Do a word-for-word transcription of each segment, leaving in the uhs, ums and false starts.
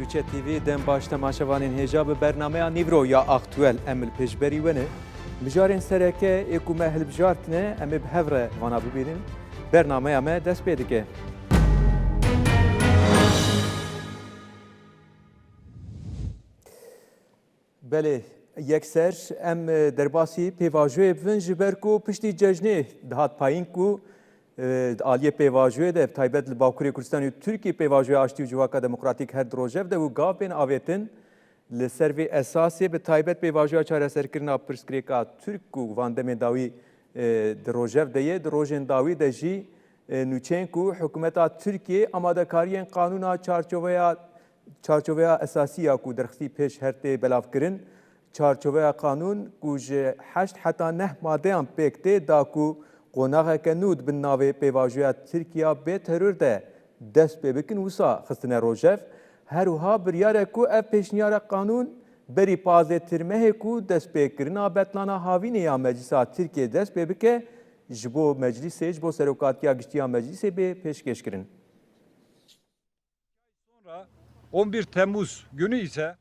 T V dem baş temaşevanên hêja bi bernameya Nîvro ya Aktuel em li pêşberî we ne. Mijarên sereke ê ku me hilbijartine em ê bi hev re vana bibînin. Bernameya me dest pê dike. Belê, yekser em, e, derbasî pêvajoyê bibin, ji ber ku piştî cejnê dihat payîn ku, e, di aliyê pêvajoyê de, bi taybet li Bakurê Kurdistanê û Tirkiyê pêvajoya aştî û civaka demokratîk her di rojev de û gav bên avêtin. Li ser vê esasê bi taybet pêvajoya çareserkirina pirsgirêka Tirk ku van demên dawî, e, di rojev de ye, di rojên dawî de jî, e, nûçeyên ku hikûmeta Tirkiyê amadekariyên qanûna çarçoveya çarçoveya esasî ya ku derxistî pêş her tê belavkirin, çarçoveya qanûn ku ji heşt heta neh madeyan pêk tê, da ku qonaxeke nû di bin navê pêvajoya Tirkiya bê teror de dest pê bikin, wisa xistine rojev. Her wiha biryar e ku ev pêşniyara qanûn berî pazdeh Tirmehê ku destpêkirina betlana havînê ya Meclisa Tirkiyê dest pê bike, ji bo Meclîsê, ji bo Serokatiya Giştî ya Meclîsê bê pêşkêşkirin. Sonra on bir Temmuz günü ise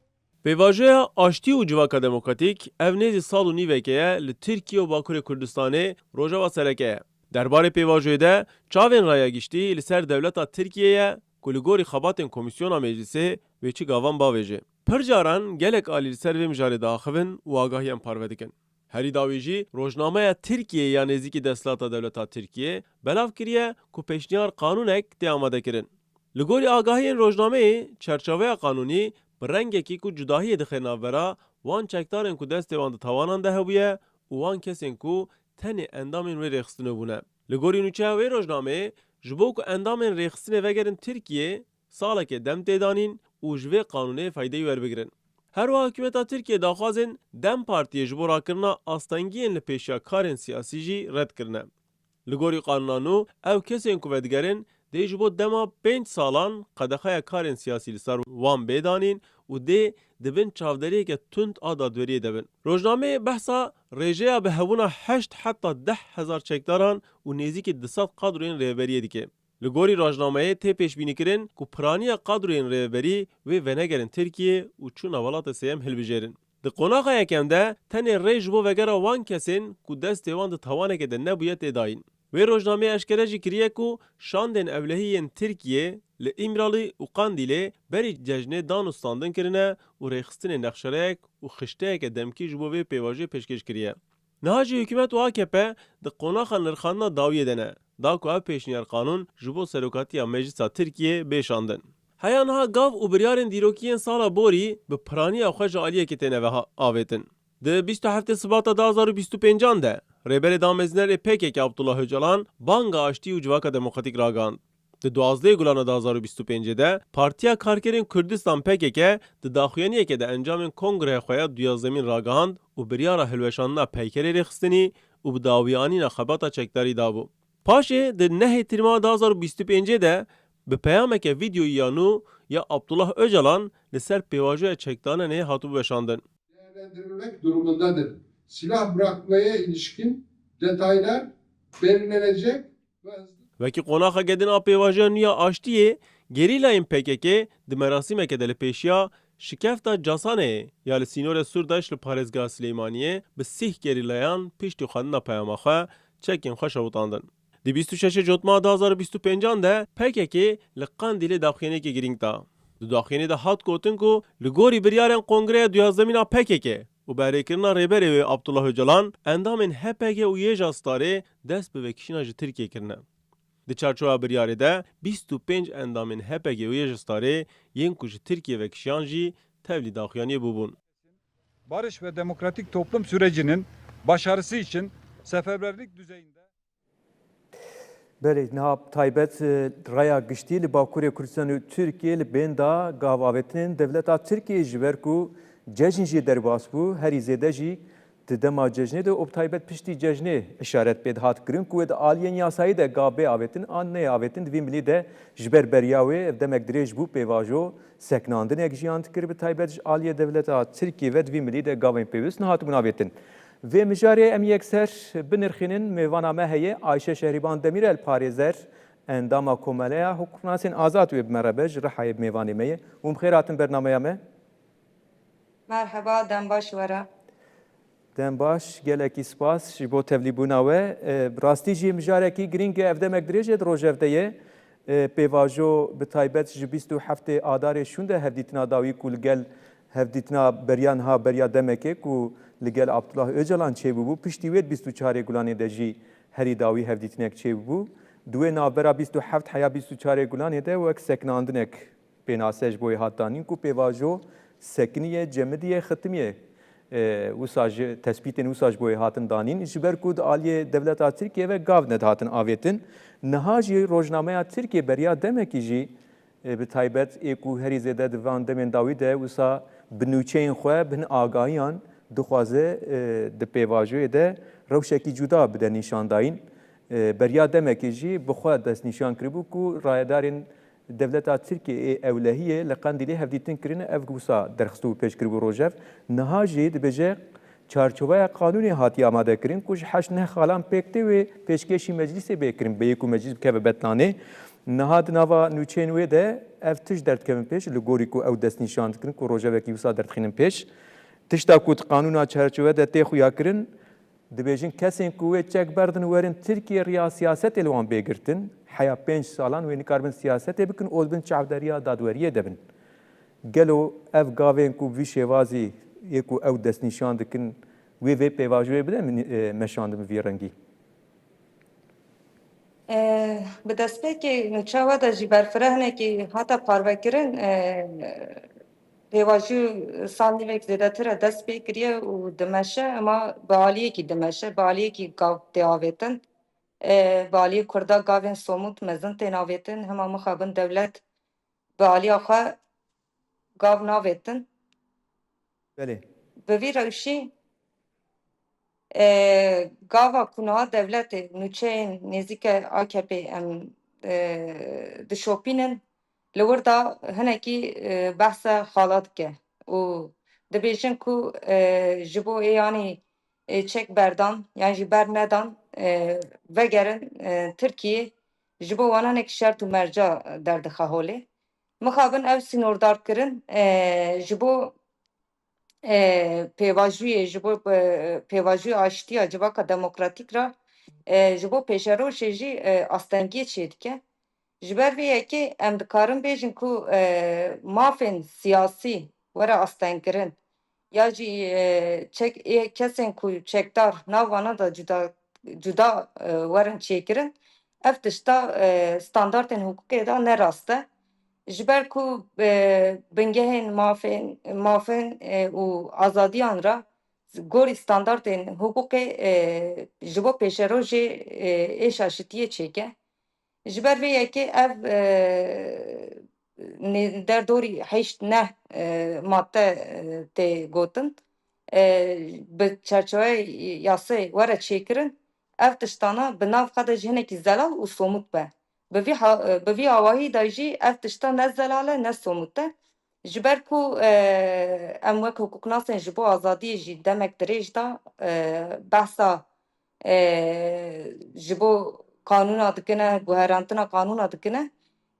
Pêvajoya aştî û civaka demokratîk ev nêzî sal û nîveke ye li Tirkiye û Bakurê Kurdistanê rojeva sereke ye. Derbarê pêvajoyê de çavên raya giştî li ser dewleta Tirkiye ye ku li gorî xebatên Komîsyona Meclîsê wê çi gavan bavêje. Pir caran gelek alî li ser vê mijarê diaxivin û agahiyan parve dikin. Herî dawî jî rojnameya Tirkiyeyê ya nêzîkî desthilata dewleta Tirkiyê belav kiriye ku pêşniyar qanûnek tê amadekirin. Li gorî agahiyên rojnameyê, çerçoveya qanûnî bi rengekî ku cudahiyê dixe navbera wan çekdarên ku destê wan di tawanan de hebûye û wan kesên ku tenê endamên wê rêxistinê bûne. Li gorî nûçeya wê rojnameyê, ji bo ku endamên rêxistinê vegerin Tirkiyê, salekê dem tê danîn û ji vê qanûnê feydeyî werbigirin. Her wiha hikûmeta Tirkiyê daxwazên dem Partiyê ji bo rakirina astengiyên li pêşiya karên siyasî jî red kirine. Li gorî qanûna nû, ew kesên ku vedigerin dê ji bo dema pênc salan qedexeya karên siyasî li ser wan bê danîn û dê di bin çavderiyeke tund a dadweriyê de bin. Rojnameyê behsa rêjeya bi hebûna heşt heta deh hezar çekdaran û nêzîkî du sed kadroyên rêveberiyê dike. Li gorî rojnameyê tê pêşbînîkirin ku piraniya kadroyên rêveberî wê venegerin Tirkiyê û çûna welatê sêyem hilbijêrin. Di qonaxa yekem de tenê rê ji bo vegera wan kesên ku destê wan di tawanekê de nebûye tê dayîn. Wê rojnameyê eşkere jî kiriye ku şandên ewlehî yên Tirkiyê li Îmralî û Qandîlê berî cejnê dan û standin kirine û rêxistinê nexşereyek û xişteyeke demkî ji bo vê pêvajoyê pêşkêş kiriye. Niha jî hikûmet û A K P di qonaxa nirxandina dawiyê de ne, da ku ev pêşniyar qanûn ji bo serokatiya Meclisa Tirkiyê bê şandin. Heya niha gav û biryarên dîrokî yên sala borî bi piraniya xwe ji aliyekê têne ve ha- avêtin. Di bîst û heftê Sibata du hazar û bîst û pêncan de Rêberê Damezîner ê P K K Abdullah Ocalan banga aştî û civaka demokratîk ragihand. Di duwazdehê Gulana du hazar û bîst û pêncê de Partiya Karkerên Kurdistan P K K di daxuyaniyeke de encamên kongreya xwe ya duyazdemîn ragihand û biryara hilweşandina peykerê rêxistinî û bi dawîanîna xebata çekdarî dabû. Paşê di nehê Tîrmeha du hazar û bîst û pêncê de bi peyameke vîdyoyî ya nû ya Abdullah Ocalan li ser pêvajoya çekdanenê hatibû weşandin. Değerlendirilmek durumundadır. Silah bırakmaya ilişkin detaylar belirlenecek ve hızlı Wekî qonaxa gedin a pêvajoya nû ya aştiyê, gerîlayên P K K di merasîmeke de li pêşiya şikefta Casaneyê ya li sînorê Sûrdaş li parêzgeha Silêmaniyê bi sîh gerîlayan piştî xwendina peyama xwe çekên xwe şewitandin. Di bîst û şeşê Cotmeha du hazar û bîst û pêncan de P K K li Qandîlê daxuyaniyekê girîng da. Di daxuyaniyê de hat gotin ku li gorî biryarên Kongreya duyazdemîn a P K K û berêkirina rêberê wê Abdullah Ocalan, endamên H P G û Y J A Starê dest bi vekişîna ji Tirkiyê kirine. Di çarçoveya biryarê de bîst û pênc endamên H P G û Y J A Starê yên ku ji Tirkiyê vekişiyan jî tevlî daxuyaniyê bûbûn. Barış ve demokratik toplum sürecinin başarısı için seferberlik düzeyinde Belê, niha taybet, e, raya giştî li Bakurê Kurdistan û Tirkiyê li bên da gav avêtinên dewleta Tirkiyê, ji ber ku cejn jê derbas bû, herî zêde jî di dema cejnê de û bi taybet piştî cejnê işaret pê dihat kirin ku wê di aliyên yasayî de gav bê avêtin an neyê avêtin. Di vî milî de ji ber beriya wê ev demek dirêj bû pêvajo seknandinek jiyan dikir, bi taybet ji aliyê dewleta Tirkiyê ve di vî milî de gavên pêwist nehatibûn avêtin. Vê mijarê em yekser binirxînin, mêvana me heye Ayşe Şehrîban Demîrel, parêzer Endama Komeleya Hukuknasên Azad wê bi me re be, ji Rihayê bi mêvanê me ye. Hûn bi xêr hatin bernameya me. Merheba, dem baş were. Dem baş, gelekî spas ji bo tevlîbûna we. E, bi rastî jî mijarekî girîng e, ev demek dirêj e di rojevde ye. E, pêvajo bi taybet ji bîst û heftê Adarê şûnde hevdîtina dawî ku li gel hevdîtina beriya niha, beriya demekê ku li gel Abdullah Ocalan çêbûbû, piştî wê di bîst û çarê Gulanê de jî herî dawî hevdîtinek çêbûbû. Di wê navbera bîst û heft heya bîst û çarê Gulanê de wek sekinandinek pênase ji bo wê hat danîn ku pêvajo sekiniye, cemidiye, xitimiye. E, wisa ji tespîtên wisa ji bo wê hatin danîn, ji ber ku di aliyê dewleta Tirkiyê ve gav nedihatin avêtin. Niha jî rojnameya Tirkiyê beriya demekî jî, e, bi taybet ê ku herî zêde di van demên dawî de wisa bi nûçeyên xwe, bi hin agahiyan dixwaze, e, di pêvajoyê de rewşekî cuda bide nîşandayîn. E, beriya demekê jî bi xwe destnîşan kiribû ku rayedarên dewleta Tirkiyê ê ewlehiyê li Qendîlê hevdîtin kirine, ev wisa derxistibû pêş kiribû rojev. Niha jî dibêje çarçoveya qanûnê hatiye amadekirin ku ji heşt neh xalan pêk tê wê pêşkêşî meclîsê bê kirin, bêyî ku meclîs bikeve betlanê. Niha di nava nûçeyên wê de ev tişt derdikevin pêş, li gorî ku ew destnîşan dikirin ku rojevekî wisa derdixînin pêş. Tişta ku di qanûna çarçove de tê xuyakirin, dibêjin kesên ku wê çek berdin werin Tirkiyê, riya siyasetê li wan bê girtin, heya pênc salan wê nikaribin siyasetê bikin û di bin çavderiya dadweriyê de bin. Gelo ev gavên ku bi vî şêvazî yê ku ew destnîşan dikin, wê vê pêvajoyê bide min-, e, meşandin bi vî rengî? E, bi destpêkê nûçeya we de jî berfireh hinekî hate parvekirin. E, pêvajoyê sal nîvek zêdetir e dest pê kiriye û dimeşe, ema bi aliyekî dimeşe, bi aliyekî gav tê avêtin. E, bi aliyê Kurda gavên somût mezin tên avêtin, hema mixabin dewlet bi aliya xwe gav navêtin. Belê. Bi vî rewşî, e, gava ku niha dewletê nûçeyên nêzîke A K P em, e, dişopînin, li wir de hinekî, e, behsa xala dike û dibêjin ku, e, ji bo ê yanî, e, çek berdan yan jî bernedan, e, vegerin, e, Tirkiyê, ji bo wana hinek şert û merca derdixe holê. Mixabin ev sînordarkirin, e, ji bo, e, pêvajoyê, ji bo, e, pêvajoyê aştiya civaka demokratîk re, e, ji bo pêşerojê jî, e, astengiyê çêdike. Ji ber vê yekê em dikarin bêjin ku, e, mafên siyasî were astengkirin ya jî, e, çek, ê kesên ku çekdar nav vana de cuda, cuda, e, werin çêkirin, ev tişta, e, standartên hiqûqê de ne rast e. Ji ber ku, e, bingehên mafên, mafên, e, û azadiyan re gorî standartên hiqûqê, e, ji bo pêşerojê, e, ê şaşitiyê çêke. Ji ber vê yekê ev, e, nê-, derdorî heşt neh, e, madde, e, tê gotin, e, bi çerçeveyê yasayê were çêkirin, ev tiştana bi nav xwe de jî hinekî zelal û somût be. Bi vî ha-, bi vî awahî de jî ev tişta ne zelal e, ne somût e. Ji ber ku, e, em wek hiqûqnasên ji bo azadiyê jî demek dirêj de, e, behsa, e, ji bo qanûna dikine, guherantina qanûna dikine.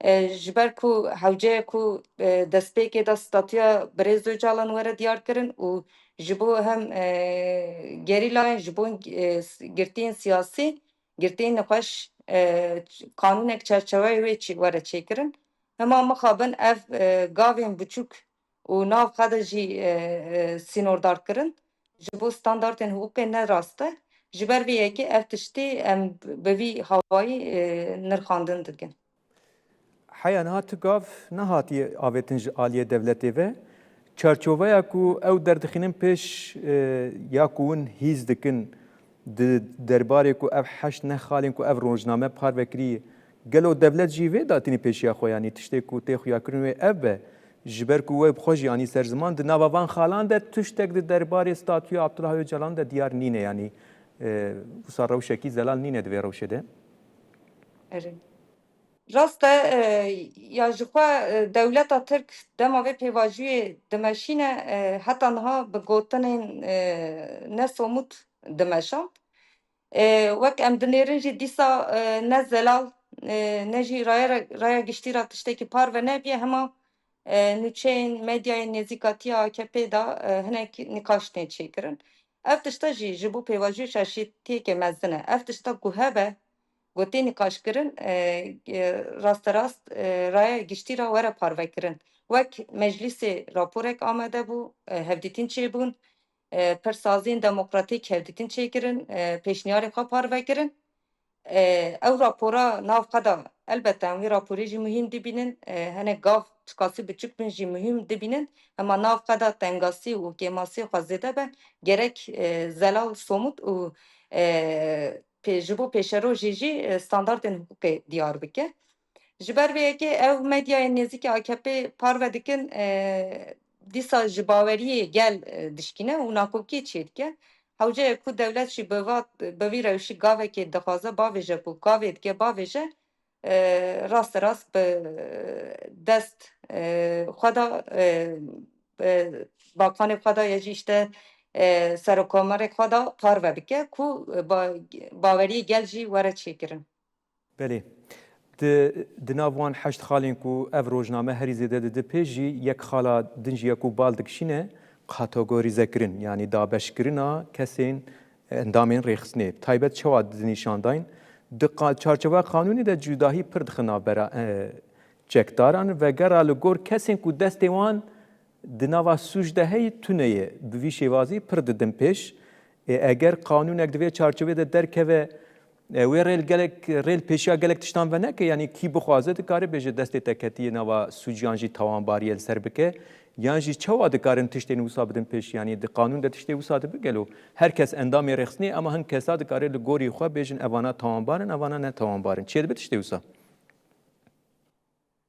E, ji ber ku hewce ye ku, e, destpêkê de statûya Birêz Ocalan were diyar kirin û ji bo hem, e, gerîlayên, ji bo, e, s-, girtiyên siyasî, girtiyên nexweş, e, ç-, qanûnek çerçeveyê wê çi-, were çêkirin. Hema mixabin ev, e, gavên biçûk û nav xwe de jî, e, e, sînordarkirin ji bo standartên hiqûqê ne rast e. Ji ber vê yekê ev tiştê em bi vî hawayî, e, nirxandin dikin. Heya niha tu gav nehatiye avêtin ji aliyê dewletê ve. Çarçoveya ku ew derdixînin pêş, e, ya ku hûn hîs dikin di derbarê ku ev heşt neh xalên ku ev rojname parve kirî, gelo dewlet jî vê datînî pêşiya xwe, yanî tiştê ku tê xuyakirin wê ev be, ji ber ku we bi xwe jî anî ser ziman, di nava van xalan de tiştek di derbarê statûya Abdullah Ocalan de diyar nîne, yanî, e, wisa rewşekî zelal nîne di vê rewşê de? Erê. Rast e, e, ya jixwe, e, dewleta Tirk dema vê pêvajoyê dimeşîne, e, heta niha bi gotinên, e, ne somût dimeşand. E, wek em dinêrin jî dîsa, e, ne zelal, e, ne jî raya, raya giştî re tiştekî parve nebiye, hema, e, nûçeyên medyayên nêzîkatiya A K P de, e, hinek nîqaş tên çêkirin. Ev tişta jî ji bo pêvajoya şaşiyetiyeke mezin e. Ev tişta ku hebe, ku tê nîqaşkirin, e, e, rasterast, e, raya giştî re were parvekirin. Wek meclîsê raporek amade bû, e, hevdîtin çêbûn, e, pir saziyên demokratîk hevdîtin çêkirin, e, pêşniyarê xwe parve kirin. E, ew rapora nav xwe de, elbette em wî raporê jî muhîm dibînin, e, hinek gav çiqasî biçûk bin jî muhîm dibînin, hema nav xwe de tengasî û kêmasî xwe zêde be, gerek, e, zelal somut û, e, pê-, ji bo pêşerojê jî, e, standartên hiqûqê diyar bike. Ji ber vê yekê ew medyayên nêzîkî A K P parve dikin, e, dîsa ji baweriyê gel, e, dişkîne û nakokiyê çêdike. Hewce ye ku dewlet jî bi va-, bi vî rewşî gavekê dixwaze bavêje ku gavê dike bavêje, e, rasterast bi dest, e, xwe de, e, e, bakanê xwe de ya jî işte, e, serokomarê xwe de parve bike ku ba-, baweriyê gel jî were çêkirin. Belê. Di, di nav wan heşt xalên ku ev rojname herî zêde dide pêş jî, yek xala din jî ye ku bal dikişîne kategorîzekirin, yanî dabeşkirina kesên, endamên rêxistinê. Taybet çawa dinîşan dayîn? Di qa-, çarçoveya qanûnê de cudahî pir dixe navbera, e, çekdaran, vegera li gor kesên ku destê wan di nava sûc de heye tune ye. Bi vî şêwazî pir didin pêş. E, eger qanûnek di vê çarçovê de derkeve, e, wê rê li gelek, rê li pêşiya gelek tiştan veneke, yanî kî bixwaze dikare bêje destê te ketiye nava sûc yan jî tawanbariyê li ser bike, yan jî çawa dikarin tiştên wisa bidin pêş, yanî di qanûn de tiştê wisa dibe gelo her kes endamê rêxistinê, ama hin kesa dikare li gorî xwe bêjin evana tawanbar in, evana ne tawanbar in. Çêdibe tiştê wisa?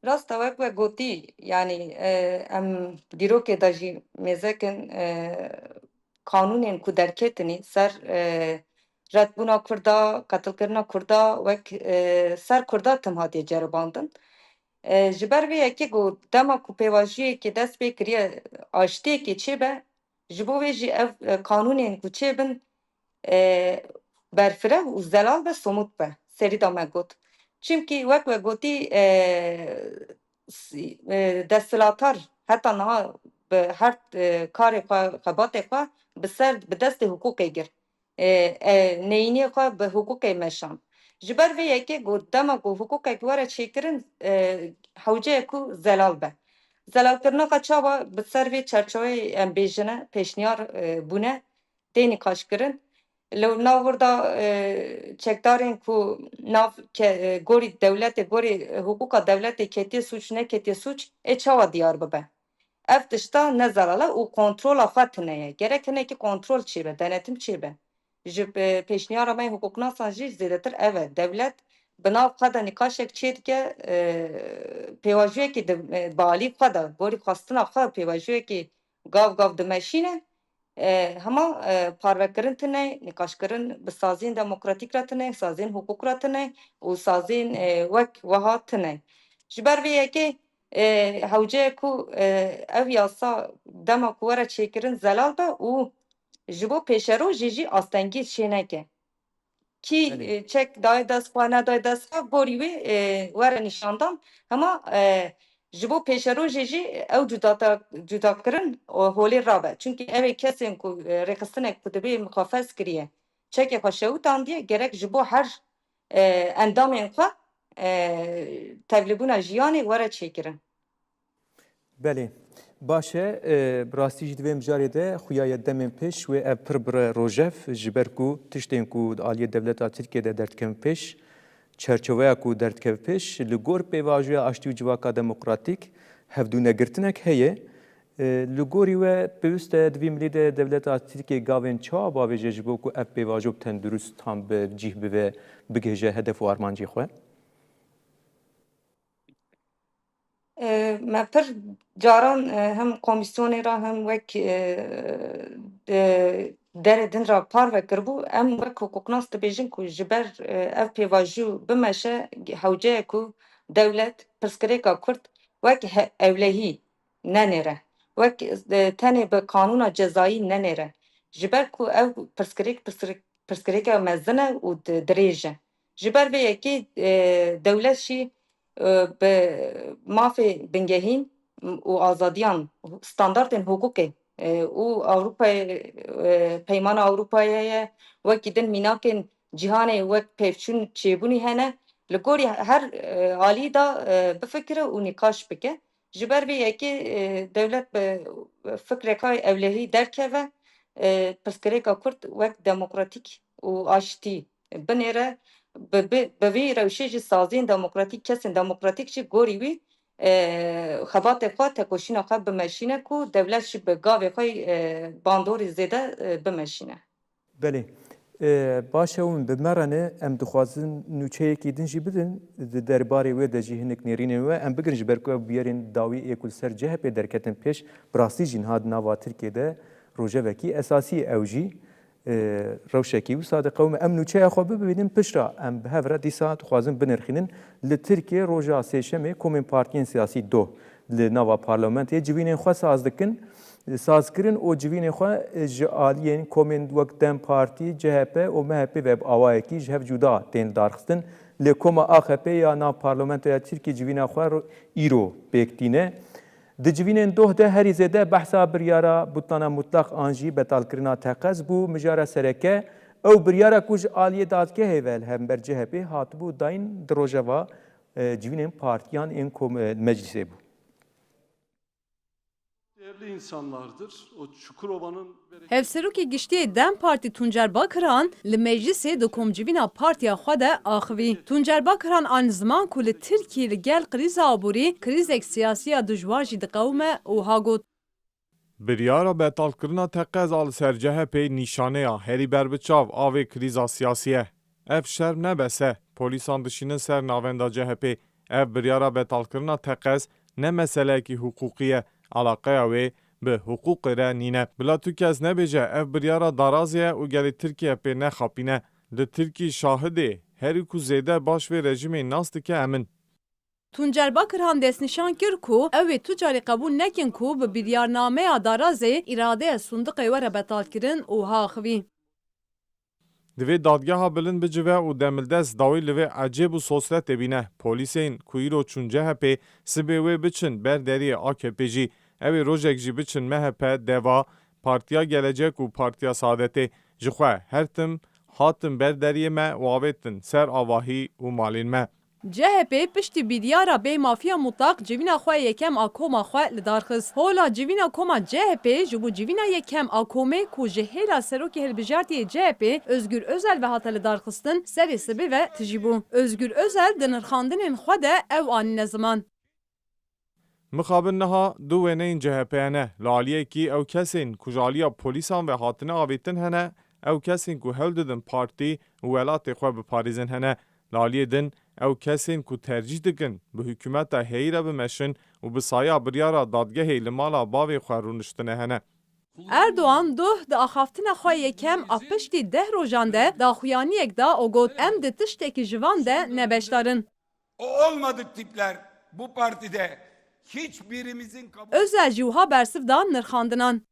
Rast e, wek we gotî, yanî, e, em dîrokê de jî mêzekin, e, qanûnên ku derketinî ser, e, redbûna Kurda, qetilkirina Kurda, wek, e, ser Kurda tim hatiye ceribandin. E, ji ber vê yekê ku dema ku pêvajoyekê dest pê kiriye, aştiyekê çêbe, ji bo vê jî ev, e, qanûnên ku çêbin, e, berfireh û zelal be, somut be. Serî de me got. Çimkî wek we gotî, e, s-, e, desthilatar heta niha bi her, e, karê xwe, xebatê xwe bi ser, bi destê hiqûqê girt. E, e, neyîniyê xwe bi hiqûqê meşand. Ji ber vê yekê got, dema ku hiqûqek were çêkirin, e, hewce ye ku zelal be. Zelalkirina xwe çawa bi ser vê çerçeveyê em bêjine, pêşniyar, e, bûne, tê nîqaşkirin. Li nav wir de, e, çekdarên ku nav ke-, e, gorî dewletê, gorî hiqûqa dewletê ketiye sûc, neketiye sûc, ê çawa diyar bibe? Ev tişta ne zelal e û kontrola xwe tune ye. Gerek hinekî kontrol çêbe, denetim çêbe. Ji, e, pêşniyara me hiqûqnasan jî zêdetir ev e. Dewlet bi nav xwe de nîqaşek çêdike, e, pêvajoyekê di, e, bi alî xwe de, gorî xwestina xwe pêvajoyekê gav gav dimeşîne. E, hema, e, parvekirin tune, nîqaşkirin bi saziyên demokratîk re tune, saziyên hiqûq re tune û saziyên, e, wek wiha tune. Ji ber vê yekê, e, hewce ye ku, e, ev yasa dema ku were çêkirin zelal be û ji bo pêşerojê jî astengî çêneke. Kî, Belê. e, çek daye dest xwe, nedaye dest xwe, gorî wê, e, were nîşandan. Hema, e, ji bo pêşerojê jî ew cudata-, cudakirin û holê rabe. Çimkî ew ê kesên ku, e, rêxistinek ku dibê mixafez kiriye, çekê xwe şewitandiye, gerek ji bo her, e, endamên xwe, e, tevlîbûna jiyanê were çêkirin. Belê. Baş e, e, bi rastî jî di vê mijarê de xuya ye demên pêş wê ev pir bire rojev, ji ber ku tiştên ku di aliyê dewleta Tirkiyê de derdikevin pêş, çerçoveya ku derdikeve pêş, li gor pêvajoya aştî û civaka demokratîk hevdûnegirtinek heye. E, li gorî we pêwîst e di vî milî de dewleta Tirkiyê gavên çawa bavêje ji bo ku ev pêvajo bi tendurist, tam bi cîh bibe, bigihêje hedef û armancê xwe? E, me pir caran, e, hem komîsyonê re hem wek, e, e, derê din re parve kiribû. Em wek hiqûqnas dibêjin ku ji ber, e, ev pêvajo bimeşe, hewce ye ku dewlet pirsgirêka Kurd wek he-, ewlehî nenêre, wek, e, tenê bi qanûna cezayî nenêre. Ji ber ku ew pirsgirêk, pirsgirêk, pirsgirêke mezin e û di-, dirêj e. Ji ber vê yekê, e, dewlet jî, e, bi mafê bingehîn û azadiyan, standartên hiqûqê, e, û Ewropayê, e, Peymana Ewropayê ye, wekî din mînakên cîhanê wek pevçûn çêbûnî hene. Li gorî her, e, alî de, e, bifikire û nîqaş bike. Ji ber vê yekê, e, dewlet bi fikreka ewlehî derkeve, e, pirsgirêka Kurd wek demokratîk û aştî binêre, bi, bi, bi vî rewşê jî saziyên demokratîk, kesên demokratîk jî gorî wî, e, xebatê xwe, tekoşîna xwe bimeşîne ku dewlet jî bi gavê xwe, e, bandorî zêde, e, bimeşîne. Belê. E, baş e, hûn bi me re ne, em dixwazin nûçeyekî din jî bidin, di derbarê wê de jî hinek nêrînên we em bigirin, ji ber ku ev bûyerên dawî ê ku li ser C H P derketin pêş, bi rastî jî niha di nava Tirkiyê de rojevekî esasî ye. Ew jî, e, rewşekî wisa diqewime. Em nûçeya xwe bibînin, piştre em bi hev re dîsa dixwazin binirxînin. Li Tirkiyê roja sêşemê komên partiyên siyasî doh li nava parlamentê civînên xwe saz dikin. Sazkirin û civînê xwe ji aliyên komên wek DEM Partî, C H P û M H P ve bi awayekî ji hev cuda tên darxistin. Lê koma A K P ya nav parlamentoya Tirkiyê civîna xwe ro-, îro pêk tîne. Di civînên doh de herî zêde behsa biryara butana mutlaq an jî betalkirina teqez bû. Mijara sereke ew biryara ku ji aliyê dadgehê ve li hember C H P hatibû dayîn di rojeva, e, civînên partiyan ên kom-, e, meclisê bû. Değerli insanlardır. O Çukurova'nın bereket- Hevserokê Giştî yê DEM Partî Tuncer Bakirhan li meclisê di komcivîna partiya xwe de axivî. Tuncer Bakirhan anî ziman ku li Tirkiyê li gel krîza aborî, krîzek siyasî ya dijwar jî diqewime û ha got, Biryara betalkirina teqez a li ser C H P nîşaneya herî berbiçav a vê krîza siyasî ye. Ev şerm ne bes e, polîsan dişînin ser navenda C H P. Ev biryara betalkirina teqez ne meseleyekî hiqûqî ye, eleqeya wê bi hiqûqê re nîne. Bila tu kes nebêje ev biryara darazê ye û gelê Tirkiye pê nexapîne. Li Tirkî şahidê herî ku zêde baş vê rejîmê nas dike em in. Tuncer Bakirhan destnîşan kir ku ew ê tu carî qebûl nekin ku bi biryarnameya darazê îradeya sindiqê were betalkirin û ha axivî. Divê dadgeha bilind bicive û demildest dawî li vê ecêb û sosretê bîne. Polîsên ku îro çûn C H P, sibê wê biçin ber deriyê A K P jî. Ew ê rojek jî biçin M H P, DEVA, Partiya Gelecek û Partiya Saadetê. Ji xwe her tim hatin ber deriyê me û avêtin ser avahî û malên me. C H P piştî biryara bêmafiya mutlaq civîna xwe yekem a koma xwe li dar xist. Hola civîna koma C H P ji bo civîna yekem a komê ku ji hêla serokê hilbijartî yê C H P Özgür Özel ve hate lidarxistin, serê sibê ve tijî bû. Özgür Özel di nirxandinên xwe de ew anîne ziman. Mixabin niha du wêneyên C H P hene. Li aliyekî ew kesên ku ji aliya polîsan ve hatine avêtin hene, ew kesên ku hewl didin partî û welatê xwe biparêzin hene. Li aliyê din ew kesên ku tercîh dikin bi hikûmeta heyî re bimeşin û bi saya biryara dadgehê li mala bavê xwe rûniştine hene. Erdogan doh di axaftina xwe yekem a piştî deh rojan de daxuyaniyek da û got, Em di tiştekî ji van de ne beşdar in. O olmadık tipler bu partide hiçbirimizin kabul Özel jî wiha bersiv da nirxandinan.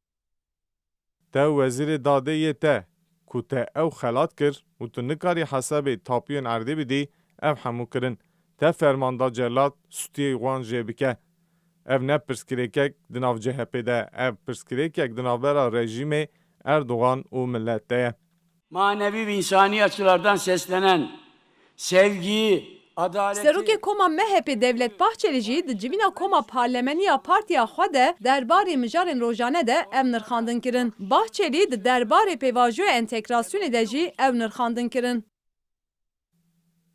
Te wezîrê dadê yê te ku te ew xelat kir û tu nikarî hesabê tapiyên erdê bidî, ev hemû kirin. Te ferman da celat stûyê wan jê bike. Ev ne pirsgirêkek di nav C H P de, ev pirsgirêkek di navbera rejîmê Erdogan û millet de ye. Manevi ve insani açılardan seslenen, sevgiyi, adaleti Serokê Koma M H P Devlet Bahçeli jî di civîna Koma Parlamenî ya Partiya xwe de derbarê mijarên rojane de ev nirxandin kirin. Bahçeli di derbarê pêvajoya entegrasyonê de jî ev nirxandin kirin.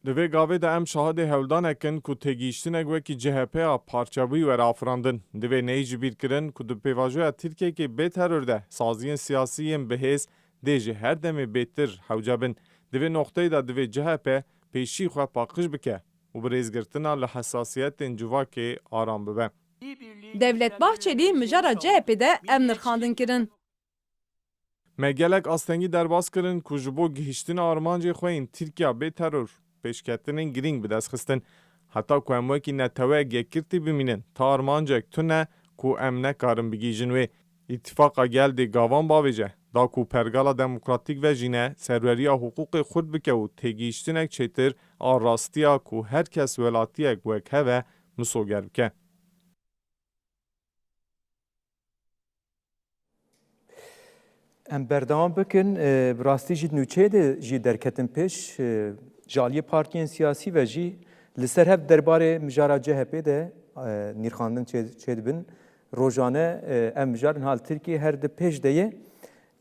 Di vê gavê de em şahidê hewldanek in ku têgihiştinek wekî C H P ya parçebûyî were afirandin. Divê neyê ji bîr kirin ku di pêvajoya Tirkiyeyekê bê teror de saziyên siyasî yên bihêz dê ji her demê bêtir hewce bin. Di vê noqteyê de divê C H P pêşî xwe paqij bike û bi rêzgirtina li hesasiyetên civakê aram bibe. Devlet Bahçelî mijara C H P de ev nirxandin kirin. Me gelek astengî derbas kirin ku ji bo gihiştina armancê xwe yên Tirkiya bê teror pêşketinên girîng bi dest xistin. Heta ku em wekî neteweyek yekgirtî bimînin, ta armancek tune ku em nekarin bigihîjin wê. Îtîfaqa gel dê gavan bavêje. Da ku Pergala Demokratîk vejîne, serweriya hiqûqê xurt bike û têgihiştinek çêtir a rastiya ku her kes welatiyek wek hev e, misoger bike. Em berdewam bikin. E, bi rastî jî di nûçeyê de jî derketin pêş, e, ji aliyê partiyên siyasî ve jî li ser hev derbarê mijara C H P de, e, nirxandin çê-, çêdibin. Rojane, e, ev mijar niha li Tirkiyê her di pêş de ye.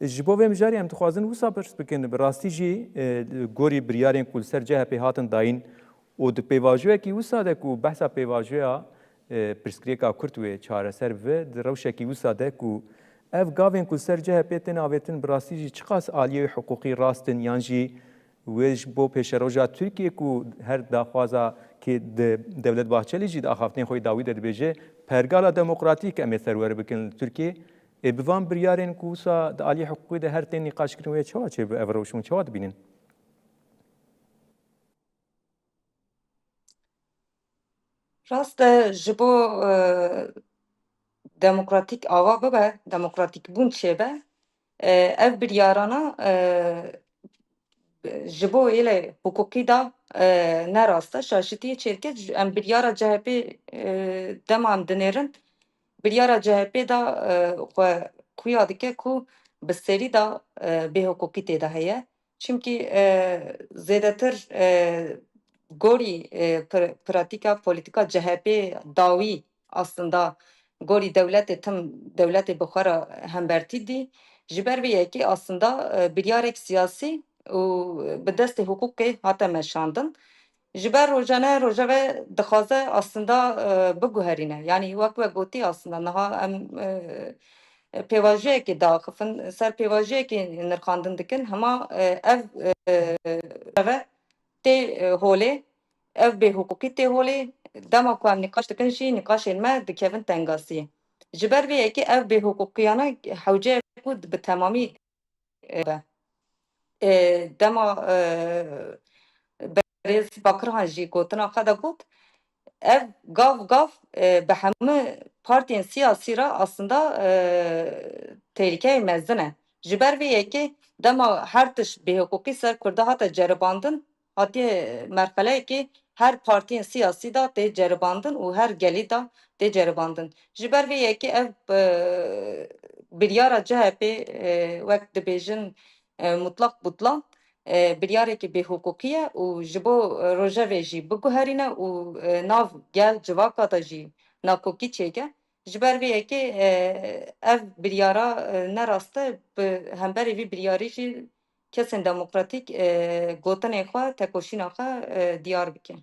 Ji bo vê mijarê em dixwazin wisa pirs bikin. Bi rastî jî, e, gorî biryarên ku li ser C H P hatin dayîn, û di pêvajoyekî wisa de ku behsa pêvajoya, e, pirsgirêka Kurd wê çareser bibe, di rewşekî wisa de ku ev gavên ku ser C H P tên avêtin bi rastî jî çiqas aliyê hiqûqî rast in yan jî wê ji bo pêşeroja Tirkiyê ku her daxwaza ki di Dewlet Bahçelî jî di axaftinên xwe yê dawî de dibêje, pergala demokratîk em ê serwer bikin li Tirkiyê. Ê bi van biryarên ku wisa di aliyê hiqûqî de her tên nîqaşkirin wê çawa çêbibe ev rewş hûn çawa dibînin? Rast e, ji bo, e, demokratîk ava bibe, demokratîkbûn çêbe, e, ev biryarana, e, ji bo êlê hiqûqî da, e, ne rast e, şaşitiyê çêdike. Em biryara C H P, e, dema em dinêrin, biryara C H P da, e, xwe xuya dike ku bi serî da, e, bêhiqûqî tê de heye. Çimkî, e, zêdetir, e, gorî, e, pir-, pratîka polîtîka C H P dawî aslında gorî dewletê tim, dewletê bi xwe re hembertî dî. Ji ber vê yekê aslında, e, biryarek siyasî û bi destê hiqûqê hate meşandin. Ji ber rojane rojeve dixwaze aslında, e, biguherîne. Yanî wek we gotî aslında niha em, e, pêvajoyekê diaxifin, ser pêvajoyekê nirxandin dikin. Hema, e, ev, e, rojeve tê, e, holê, ev bêhiqûqî tê holê. Dema ku em nîqaş dikin jî nîqaşên me dikevin tengasiyê. Ji ber vê yekê ev bêhiqûqiyane hewce ye ku bi temamî e, be. E, dema, e, berêz Bakirhan jî gotina xwe de got, ev gav gav, e, bi hemû partiyên siyasî re aslında, e, tehlîkeyê mezin e. Ji ber vê yekê dema her tişt bêhiqûqî ser Kurda hate ceribandin, hatiye merxeleyekê her partiyên siyasî de tê ceribandin û her gelî de tê ceribandin. Ji ber vê yekê ev, e, biryara C H P, e, wek dibêjin, e, mutlaq butlan, e, biryarekî bêhiqûqî ye û ji bo, e, rojevê jî biguherîne û, e, nav gel civaka de jî nakokî çêke. Ji ber vê yekê, e, ev biryara, e, ne rast e, bi hemberî vî biryarî jî kesên demokratîk, e, gotinên xwe, tekoşîna xwe, e, diyar bikin.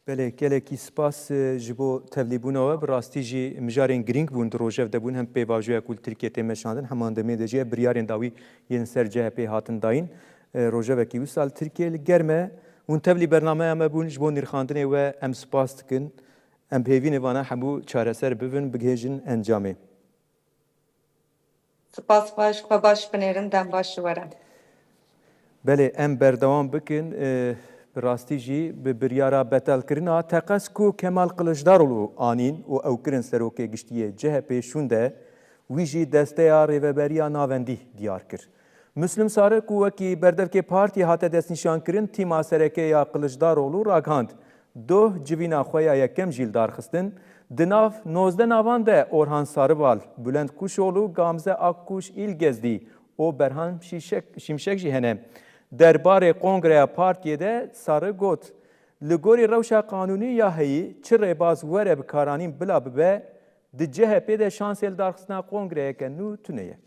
Belê, gelekî spas, e, ji bo tevlîbûna we. Bi rastî jî mijarên girîng bûn di rojev de bûn. Hem pêvajoya ku li Tirkiyê tê meşandin, hem demê de jî ev biryarên dawî yên ser C H P hatin dayîn. E, rojevekî wisa li Tirkiyê li germ e. Hûn tevlî bernameya me bûn. Ji bo nirxandinê we em spas dikin. Em bi hêvî ne vana hemû çareser bibin, bigihêjin encamê. Spas xweş, xwe baş binêrin, dem baş ji we re. Belê, em berdewam bikin. E, bi rastî jî bi biryara betelkirina teqez ku Kemal Kılıçdaroğlu anîn û ew kirin serokê giştî yê C H P şûnde, wî jî desteya Rêveberiya Navendî diyar kir. Muslim Sarı ku wekî berdevkê partiyê hate destnîşankirin, tîma sereke ya Kılıçdaroğlu ragihand. Doh civîna xwe ya yekem jî li dar xistin. Di nav nozdeh navan de Orhan Sarıbal, Bülent Kuşoğlu, Gamze Akkuş, Îl Gezdî û Berhan Şîşek-, Şimşek jî hene. Derbarê kongreya partiyê de Sarı got, li gorî rewşa qanûnî ya heyî çi rêbaz were bi karanîn bila bibe, di C H P de şansê li darxistina kongreyeke nû tune ye.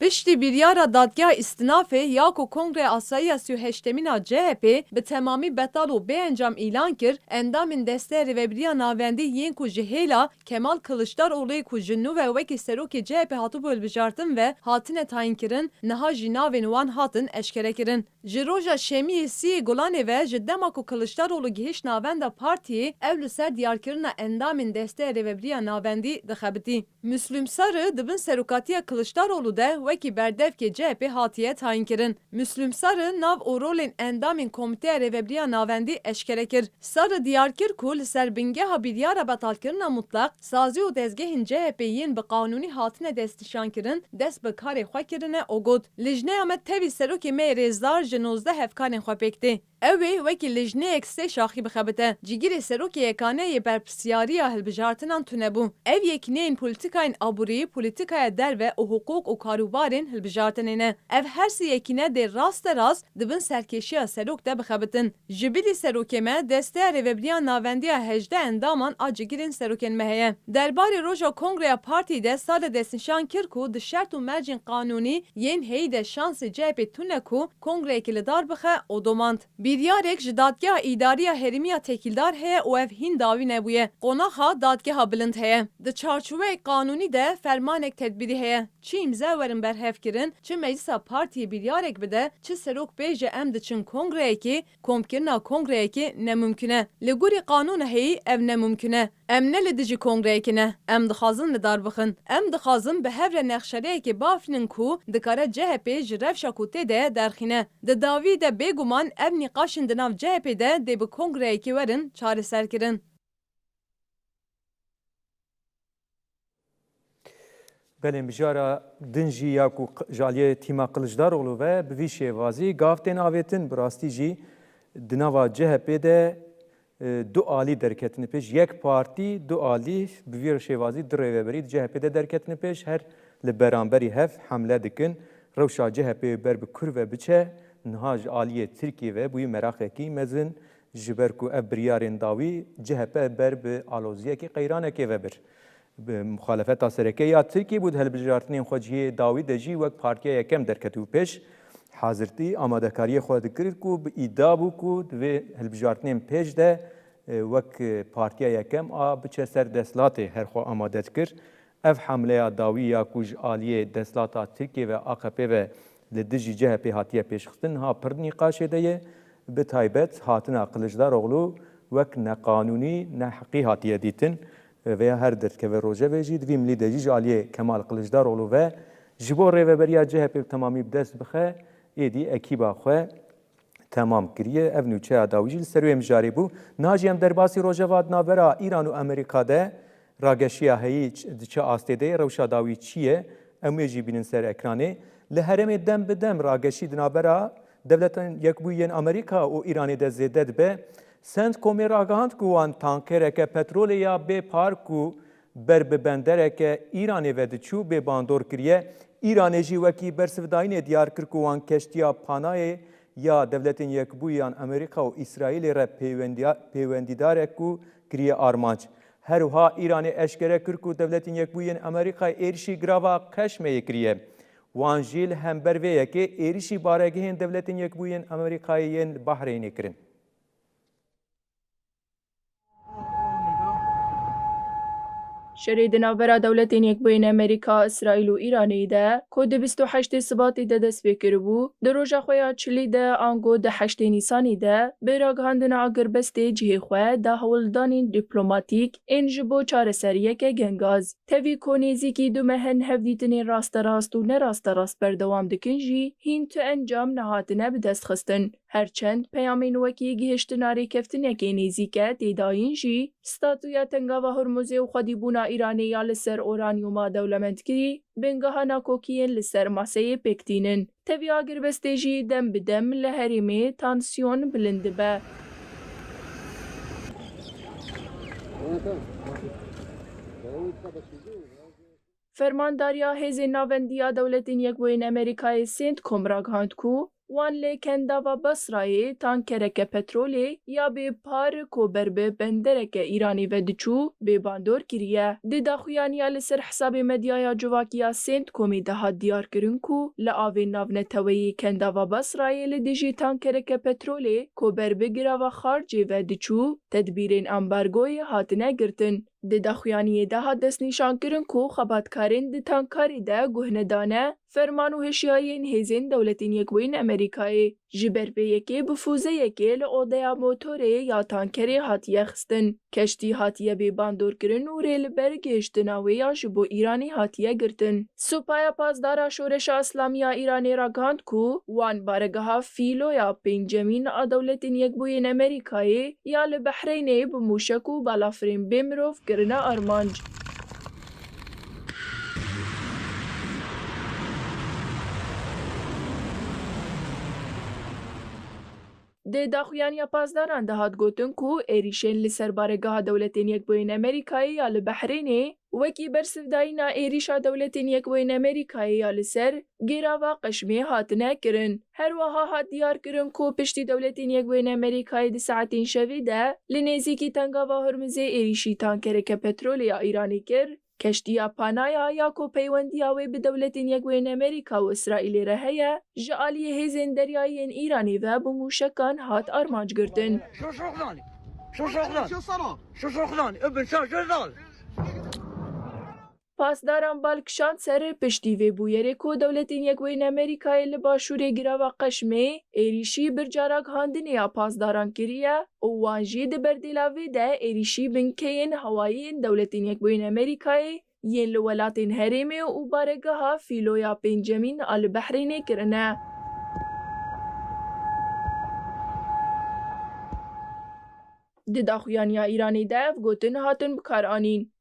Piştî biryara Dadgeha Îstinafê ya ku Kongreya Asayiya sî û heştemîn a C H P bi temamî betal û bêencam îlan kir, endamên Desteya Rêvebiriya Navendî yên ku ji hêla Kemal Kiliçdarogluyê ku ji nû ve wekî serokê C H P hatibû hilbijartin ve hatine tayînkirin, niha jî navên wan hatin eşkerekirin. Ji roja şemiyê sîyê Gulanê ve ji dema ku Kiliçdaroglu gihişt navenda partiyê, ew li ser diyarkirina endamên Desteya Rêvebiriya Navendî dixebitî. Muslum Sarı di bin serokatiya Kiliçdaroglu de wekî berdevkê C H P hatiye tayînkirin. Müslüm Sarı nav û rolên endamên Komîteya Rêvebiriya Navendî eşkere kir. Sarı diyar kir ku li ser bingeha biryara betalkirina mutlaq, sazî û dezgehên C H P yên bi qanûnî hatine destnîşankirin, dest bi karê xwe kirine û got, Lijneya me tevî serokê me yê rêzdar ji nozdeh hevkarên xwe pêk tê. Ew ê wekî lijneyek sê şaxî bixebite. Cîgirê serokê yekane yê berpirsyariya hilbijartinan tune bû. Ev yekîneyên polîtîkayên aborî, polîtîkaya derve û hiqûq û karûbarên hilbijartinê ne. Ev her sê yekîne dê raste rast di bin serkêşiya serok de bixebitin. Ji bilî serokê me, Desteya Rêvebiriya Navendî ya hejdeh endaman a cigirên serokên me heye. Derbarê roja kongreya partiyê de Sale destnîşan kir ku di şert û mercên qanûnî yên heyî de şansê C H P tune ku kongreyekê li dar bixe û domand. Biryarek ji Dadgeha Îdarî ya Herêmî ya Tekîldar heye û ev hîn dawî nebûye. Qonaxa Dadgeha Bilind heye. Di çarçoveyek qanûnî de fermanek tedbîrî heye. Çi îmze werin berhevkirin, çi meclisa partiyê biryarek bide, çi serok bêje em diçin kongreyekê, komkirina kongreyekê ne mimkun e. Li gorî qanûna heyî ev ne mimkun e. Em ne li dijî kongreyekê ne. Em dixwazin li dar bixin. Em dixwazin bi hev re nexşereyekê bafînin ku dikare C H P ji rewşa ku tê de derxîne. Di dawî de bêguman ev nîqaşên di nav C H P de dê bi kongreyekê werin çareserkirin. Belê, mijara din jî ya ku q-, ji aliyê tîma Kiliçdaroglu ve bi vî şêvazî gav tên avêtin, bi rastî jî di nava C H P de, e, du alî derketine pêş. Yek partî, du alî bi vî şêvazî du rêveberî di C H P de derketine pêş, her li beramberî hev hemle dikin. Rewşa C H P ber bi kur ve biçe, niha ji aliyê Tirkiyê ve bûyî meraqekî mezin, ji ber ku ev biryarên dawî C H P ber bi aloziyekê qeyranekê ve bir. Bi muxalefeta sereke ya Tirkiyê bû di hilbijartinên xwecihiyê dawî de jî wek partiya yekem derketibû pêş. Hazirtî amadekariyê xwe dikir ku bi îdia bû ku di vê hilbijartinên pêş de, e, wek, e, partiya yekem a biçe ser desthilatê her xwe amade dikir. Ev hemleya dawî ya ku ji aliyê desthilata Tirkiyê ve A K P ve li dijî C H P hatiye pêşxistin niha pir di nîqaşê de ye. Bi taybet hatina Kiliçdaroglu wek neqanûnî, neheqî hatiye dîtin. Vêya her derdikeve rojevê jî di vî milî de jî ji aliyê Kemal Kiliçdaroglu ve ji bo rêveberiya C H P bi temamî bi dest bixe, êdî ekîba xwe temam kiriye. Ev nûçeya dawî jî li ser wê mijarê bû. Niha jî em derbasî rojeva di navbera Îran û Amerîka de rageşiya heyî ç-, di çi astê de ye, rewşa dawî çi ye? Em wê jî bînin ser ekranê. Li herêmê dem bi dem rageşî di navbera Dewletên Yekbûyî yên Amerîka û Îranê de zêde dibe. CENTCOMê ragihand ku wan tankereke petrolê ya bê par ku ber bi bendereke Îranê ve diçû bê bandor kiriye. Îranê jî wekî bersivdayînê diyar kir ku wan keştiya panayê ya Dewletên Yekbûyî yan Amerîka û Îsraîlê re pêwendiya-, pêwendîdarek ku kiriye armanc. Her wiha Îranê eşkere kir ku Dewletên Yekbûyî yên Amerîkayê êrişî girava Qeşmeyê kiriye. Wan jî li hember vê yekê êrişî baregehên Dewletên Yekbûyî yên Amerîkayê yên li Bahreynê kirin. Şerê di navbera Dewletên Yekbûyên Amerîka, Îsraîl û Îranê de, ku di bîst û heştê Sibatê de dest pê kiribû, di roja xwe ya çilî de, ango di heştê Nîsanê de, bi ragihandina agirbestê cihê xwe da hewldanên dîplomatîk ên ji bo çareseriyeke gengaz. Tevî ku nêzîkî du meh in hevdîtinên rasterast û nerasterast berdewam dikin jî, hîn tu encam nehatine bidestxistin. Her çend peyamên wekî gihiştina rêkeftinekê nêzîk e tê dayîn jî, statûya Tengava Hormuzê û xwedîbûna Îranê ya li ser uranyuma dewlemendkirî bingeha nakokiyên li ser maseyê pêk tînin. Tevî agirbestê jî dem bi dem li herêmê tansiyon bilind dibe. Fermandariya Hêzên Navendî ya Dewletên Yekbûyên Amerîkayê, CENTCOM, ragihand ku wan li Kendava Basrayê tankereke petrolê ya bê par ku ber bi bendereke Îranê ve diçû, bê bandor kiriye. Di daxuyaniya li ser hesabê medyaya civakî ya CENTCOMê de hat diyarkirin ku li avên navneteweyî Kendava Basrayê li dijî tankereke petrolê ku ber bi girava xaricê ve diçû, tedbîrên ambargoyê hatine girtin. Di daxuyaniyê de hat destnîşankirin ku xebatkarên di tankarê de guh nedane ferman û hişyariyên hêzên Dewletên Yekbûyîn Amerîkayê. Ji ber vê yekê bi fûzeyekê li odeya motorê ya tankerê hatiye xistin. Keştî hatiye bê bandorkirin û rê li ber gihiştina wê ya ji bo Îranê hatiye girtin. Supaya Pasdara Şoreşa Îslamî ya Îranê ragihand ku wan baregeha fîlo ya pêncemîn a Dewletên Yekbûyên Amerîkayê ya li Behreynê bi mûşek û balafirên bê mirov kirine armanc. Di daxuyaniya pasdaran de hat gotin ku êrîşên li ser baregeha Dewletên Yekbûyên Amerîkayê ya li Behreynê wekî bersivdayîna êrîşa Dewletên Yekbûyên Amerîkayê ya li ser Girava Qeşmê hatine kirin. Her wiha hat diyar kirin ku piştî Dewletên Yekbûyên Amerîkayê di saetên şevê de li nêzîkî Tengava Hormizê êrîşî tankereke petrolê ya Îranê kir, keştiya Panaya ya ku peywendiya wê bi Dewletên Yekbûyên Amerîka û Îsraîlê re heye, ji aliyê hêzên deryayî yên Îranê ve bi mûşekan hat armanc girtin. شو شو خلاني؟ شو شو خلاني؟ شو صار؟ شو شو خلاني؟ ابن شا شو زال؟ Pasdaran bal kişand ser piştî vê bûyerê ku Dewletên Yekbûyên Amerîkayê li başûrê girava Qeşmê êrîşî birca ragihandinê ya pasdaran kiriye û wan jî di berdêla vê de êrîşî binkeyên hewayî yên Dewletên Yekbûyên Amerîkayê yên li welatên herêmê û baregeha fîlo ya pêncemîn a li Behrênê kirine. Di daxuyaniya Îranê de ev gotin hatin bikaranîn.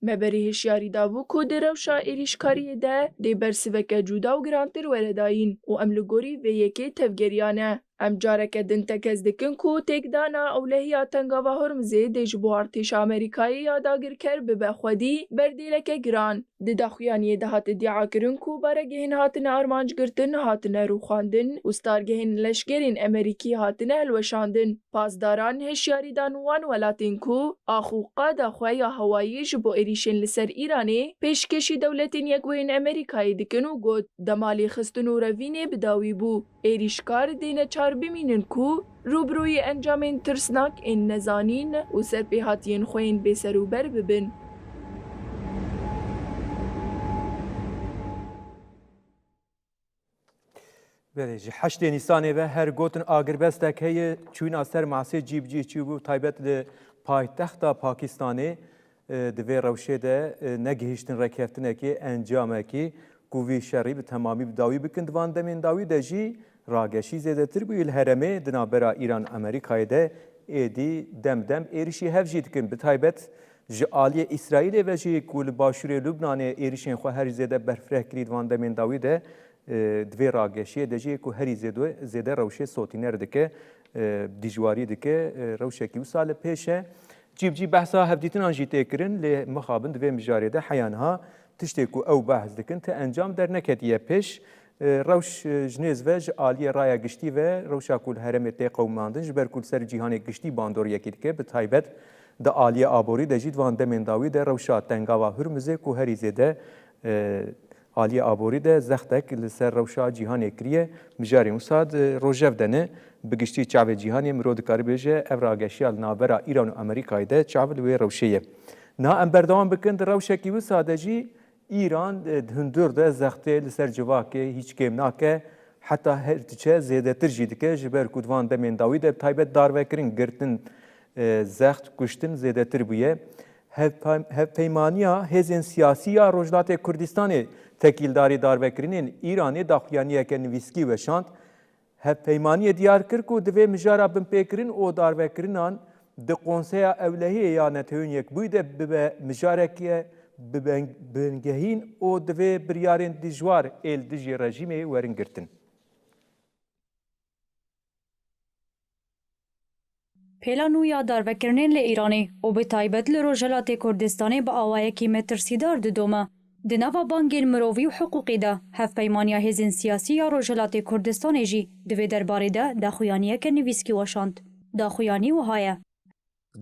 Me berê hişyarî dabû ku di rewşa êrîşkariyê de dê bersiveke cuda û girantir were dayîn û em li gorî vê yekê tevgeriya ne. Em careke din tekez dikin ku têkdana ewlehiya Tengava Hormizê dê ji bo artêşa Amerîkayê ya dagirker bibe xwedî berdêleke giran. Di daxuyaniyê de hat îdiakirin ku baregehên hatine armanc girtin, hatine rûxandin û stargehên leşkerên Amerîkî hatine hilweşandin. Pasdaran hişyarî dan wan welatên ku ax û qada xwe ya hewayî ji bo êrîşên li ser Îranê pêşkêşî Dewletên Yekbûyên Amerîkayê dikin û got, dema lêxistin û revînê bi dawî bû. Êrîşkar dê neçar bimînin ku rûbirûyî encamên tirsnak ên nezanîn û serpêhatiyên xwe yên bêserûber bibin. Belê, ji heştê Nîsanê ve her gotin agirbestek heye, çûyîna ser masê cî bi cî çûbû, taybet li paytexta Pakistanê, e, di vê rewşê de, e, negihîştin rêkeftinekê, encamekî ku vî şerî bi temamî bi dawî bikin. Di van demên dawî de jî rageşî zêdetir bûye li herêmê di navbera Îran û Amerîkayê de, êdî dem dem êrişî hev jî dikin. Bi taybet ji aliyê Îsraîlê ve jî ku li başûrê Lubnanê êrişên xwe herî zêde berfireh kirî di van demên dawî de, e, di vê rageşiyê de jî ku herî zêde, zêde rewşê sotîner dike, e, dijwarî dike, e, rewşekî wisa li pêş e. Cî bi cî behsa hevdîtinan jî tê kirin, lê mixabin di vê mijarê de heya niha tiştê ku ew behs dikin ti encam derneketiye pêş. E, rewş, e, ji nêz ve ji aliyê raya giştî ve rewşa ku li herêmê tê qewimandin, ji ber ku li ser cîhanê giştî bandoriyekî dike, bi taybet di aliyê aborî de jî di van demên dawî de rewşa Tengava Hurmizê ku herî zêde, e, aliyê aborî de zextek li ser rewşa cîhanê kiriye, mijarên wisa di rojev de ne. Bi giştî çavê cîhanê mirov dikare bêje ev rageşiya li navbera Îran û Amerîkayê de çav li wê rewşê ye. Niha em berdewam bikin, di rewşekî wisa de jî Îran, e, di hundir de zextê li ser civakê hîç kêm nake, heta her diçe zêdetir jî dike, ji ber ku di van demên dawî de bi taybet darvekirin, girtin, e, zext, kuştin zêdetir bûye. Hevpey-, Hevpeymaniya Hêzên Siyasî ya Rojhilatê Kurdistanê tekîldarî darvekirinên Îranê daxuyaniyeke nivîskî weşand. Hevpeymaniyê diyar kir ku divê mijara binpêkirin û darvekirinan di Konseya Ewlehiyê ya Netewên Yekbûyî de bibe mijareke bi ben-, bingehîn û divê biryarên dijwar ê li dijî rejîmê werin girtin. Pêla nû ya darvekirinên li Îranê û bi taybet li Rojhilatê Kurdistanê bi awayekî metirsîdar didome. Di nava bangên mirovî û hiqûqî de, Hevpeymaniya Hêzên Siyasî ya Rojhilatê Kurdistanê jî di vê derbarê de daxuyaniyeke nivîskî weşand. Daxuyanî wiha ye.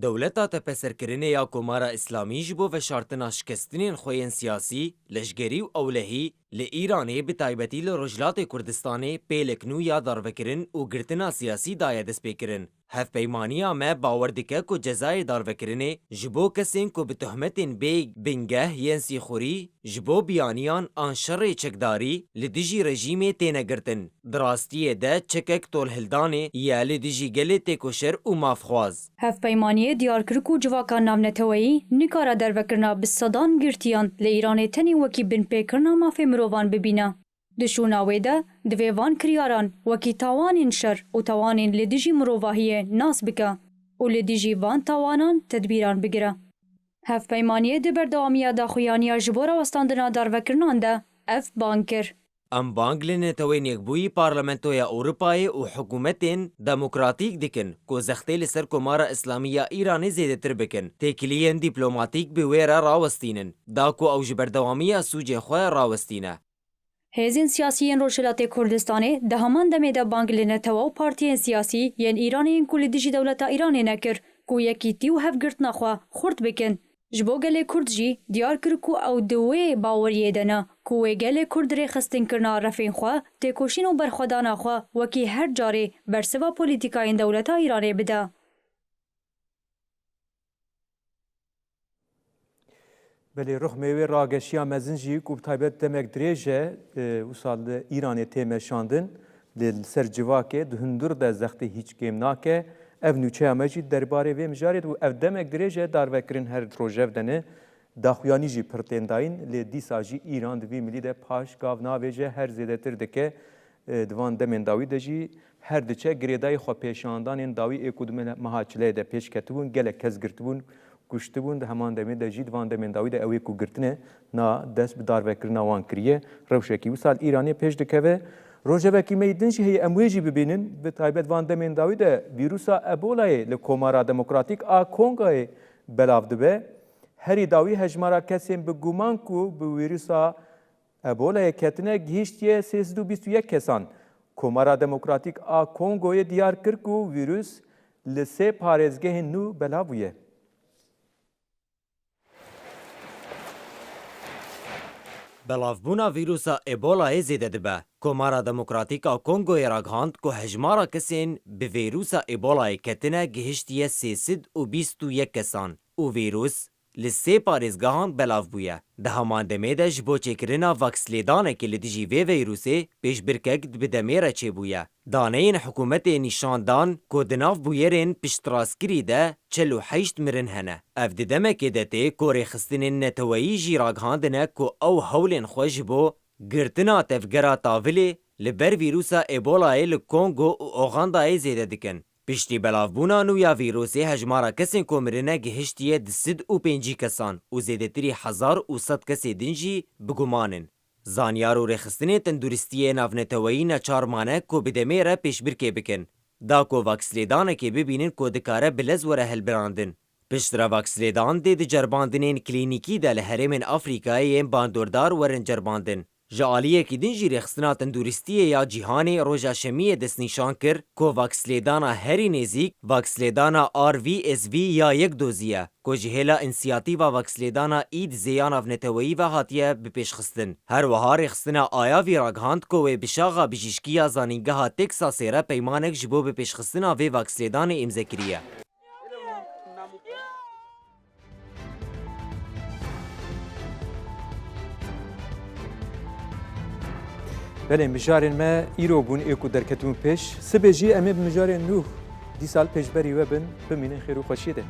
Dewleta tepeserkirinê ya Komara Îslamî ji bo veşartina şikestinên xwe yên siyasî, leşgerî û ewlehî Li Îranê, bi taybetî li Rojhilatê Kurdistanê, pêlek nû ya darvekirin û girtina siyasî daye destpêkirin. Hevpeymaniya me bawer dike ku cezayê darvekirinê ji bo kesên ku bi tohmetên bê bingeh yên sîxurî ji bo biyaniyan an şerê çekdarî li dijî rejîmê têne girtin, di rastiyê de çekek tolhildanê ye li dijî gelê têkoşer û mafxwaz. Hevpeymaniyê diyar kir ku civaka navneteweyî nikare dervekirina bi sedan girtiyan li Îranê tenê wekî binpêkirina mafê mirovan bibîne. Di şûna wê de, divê van kiryaran wekî tawanên şer û tawanên li dijî mirovahiyê nas bike û li dijî van tawanan tedbîran bigire. Hevpeymaniyê di berdewamiya daxuyaniya ji bo rawestandina darvekirinan de ev bang kir. Em bang li Neteweyên Yekbûyî, Parlamentoya Ewropayê û hikûmetên demokratîk dikin ku zextê li ser Komara Îslamî ya Îranê zêdetir bikin, têkiliyên dîplomatîk bi wê re rawestînin, da ku ew ji berdewamiya sûcên xwe rawestîne. Hêzên siyasî yên Rojhilatê Kurdistanê di heman demê de bang li netewe û partiyên siyasî yên Îranê yên ku li dijî dewleta Îranê ne kir ku yekîtî û hevgirtina xwe xurt bikin. Ji bo gelê Kurd jî diyar kir ku ew di wê baweriyê de ne ku wê gelê Kurd rêxistinkirina refên xwe, têkoşîn û berxwedana xwe wekî her carê bersiva polîtîkayên dewleta Îranê bide. Belê, rixmê wê rageşiya mezin jî ku bi taybet demek dirêj e, e, wisa li Îranê tê meşandin, li, li ser civakê di hundir de zextê hîç kêm nake. Ev nûçeya me jî derbarê vê mijarê de bû. Ev demek dirêj e darvekirin her rojev de ne. Daxuyanî jî pir tên dayîn, lê dîsa jî Îran di vî milî de paş gav navêje, her zêdetir dike. E, di van demên dawî de jî her diçe girêdayî xwepêşandanên dawî ê ku di me-, meha çileyê de pêş ketibûn, gelek kes girtibûn, kuştibûn. Di heman demê de jî di van demên dawî de ew ê ku girtine na dest bi darvekirina wan kiriye. Rewşekî wisa li Îranê pêş dikeve. Rojevekî me yî din jî heye em wê jî bibînin. Bi taybet van demên dawî de vîrusa Ebolayê li Komara Demokratîk a Kongoyê belav dibe. Herî dawî hejmara kesên bi guman ku bi vîrusa Ebolayê ketine gihîştiye sê sed û bîst û yek kesan. Komara Demokratîk a Kongoyê diyar kir ku vîrus li sê parêzgehên nû belav bûye. Belavbûna vîrusa Ebolayê zêde dibe. Komara Demokratîk a Kongoyê ragihand ku hejmara kesên bi vîrusa Ebolayê ketine gihiştiye sê sed û bîst û yek kesan û vîrus li sê parêzgehan belav bûye. Di heman demê de ji bo çêkirina vakslêdanekê li dijî vê vîrusê pêşbirkek bi demê re çêbûye. Daneyên hikûmetê nîşan dan ku di nav bûyerên piştrastkirî de çil û heşt mirin hene. Ev di demekê de tê ku rêxistinên neteweyî jî ragihandine ku ew hewlên xwe ji bo girtina tevgera tavilê li ber vîrusa Ebolayê li Kongo û Ogandayê zêde dikin. Piştî belavbûna nû ya vîrusê hejmara kesên ku mirine gihiştiye du sed û pêncî kesan û zêdetirî hezar û sed kesê din jî bi guman in. Zanyar û rêxistinên tenduristiyê navneteweyî neçar mane ku bi demê re pêşbirkê bikin, da ku vakslêdanekê bibînin ku dikare bi lez were hilbirandin. Piştre vakslêdan dê di cerbandinên klînîkî de li herêmên Afrîkayê yên bandordar werin cerbandin. Ji aliyekî din jî Rêxistina Tenduristiyê ya Cîhanê roja Şemiyê destnîşan kir ku vakslêdana herî nêzîk vakslêdana R V S V ya yek dozî ye, ku ji hêla însiyatîfa vakslêdana îd zêya navneteweyî ve hatiye bipêşxistin. Her wiha rêxistina Ayavî ragihand ku wê bi şaxa bijîşkî ya Zanîngeha Teksasê re peymanek ji bo bipêşxistina vê vakslêdanê îmze kiriye. Belê, mijarên me îro bûn ê ku derketibûn pêş. Sibê jî em ê bi mijarên nû dîsa li pêşberî we bin. Bimînin xêr û xweşiyê de.